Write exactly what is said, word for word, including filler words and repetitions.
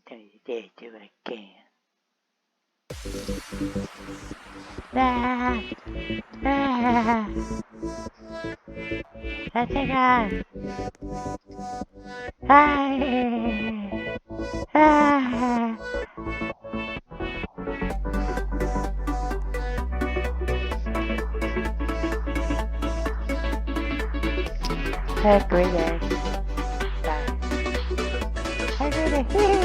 Don't you dare do it again. Ah, ah. That's it, guys. Ah, ah. Happy day. Bye. Happy day.